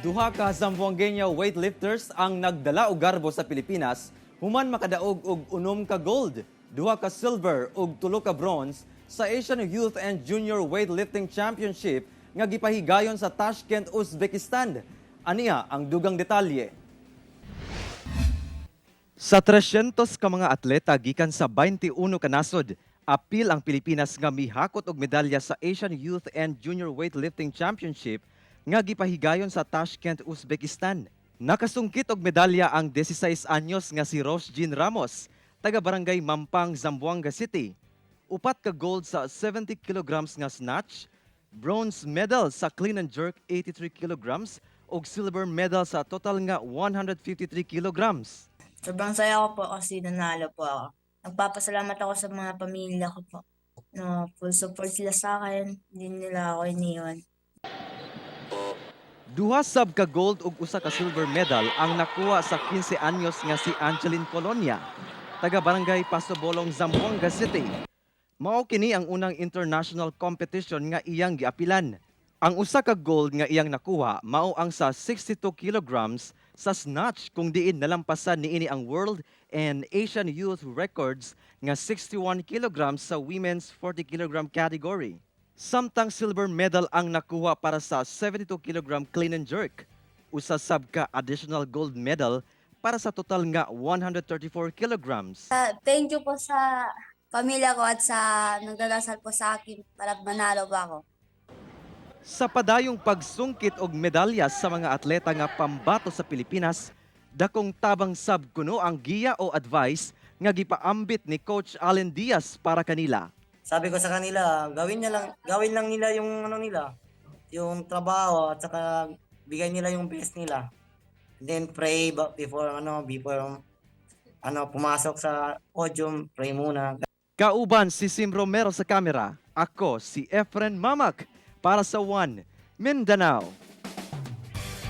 Duha ka Zamboangueña weightlifters ang nagdala og garbo sa Pilipinas human makadaog og 6 ka gold, duha ka silver ug tulo ka bronze sa Asian Youth and Junior Weightlifting Championship nga gipahigayon sa Tashkent, Uzbekistan. Ania ang dugang detalye. Sa 300 ka mga atleta gikan sa 21 ka nasod, apil ang Pilipinas nga mihakot og medalya sa Asian Youth and Junior Weightlifting Championship nga gipahigayon sa Tashkent, Uzbekistan. Nakasungkit og medalya ang 16 anyos nga si Rose Jean Ramos, taga Barangay Mampang, Zamboanga City. Upat ka gold sa 70 kilograms nga snatch, bronze medal sa clean and jerk 83 kilograms ug silver medal sa total nga 153 kilograms. Sobrang saya ko po kasi nanalo po ako. Nagpapasalamat ako sa mga pamilya ko po na full support sila sa akin. Hindi nila ako iniwan. Duha sab ka gold ug usa ka silver medal ang nakuha sa 15 anyos nga si Angeline Colonia, taga Barangay Pasobolong, Zamboanga City. Mao kini ang unang international competition nga iyang giapilan. Ang usa ka gold nga iyang nakuha mao ang sa 62 kilograms sa snatch, kung diin nalampasan niini ang world and Asian Youth records nga 61 kilograms sa women's 40 kilogram category. Samtang silver medal ang nakuha para sa 72 kilogram clean and jerk. Usa sab ka additional gold medal para sa total nga 134 kilograms. Thank you po sa pamilya ko at sa nagdadasal po sa akin para manalo pa ako. Sa padayong pagsungkit og medalya sa mga atleta nga pambato sa Pilipinas, dakong tabang sab kuno ang giya o advice nga gipaambit ni Coach Allen Diaz para kanila. Sabi ko sa kanila, gawin lang nila yung ano nila, yung trabaho, at saka bigay nila yung best nila. Then pray before ano pumasok sa podium, pray muna. Kauban si Sim Romero sa kamera, ako si Efren Mamak para sa One Mindanao.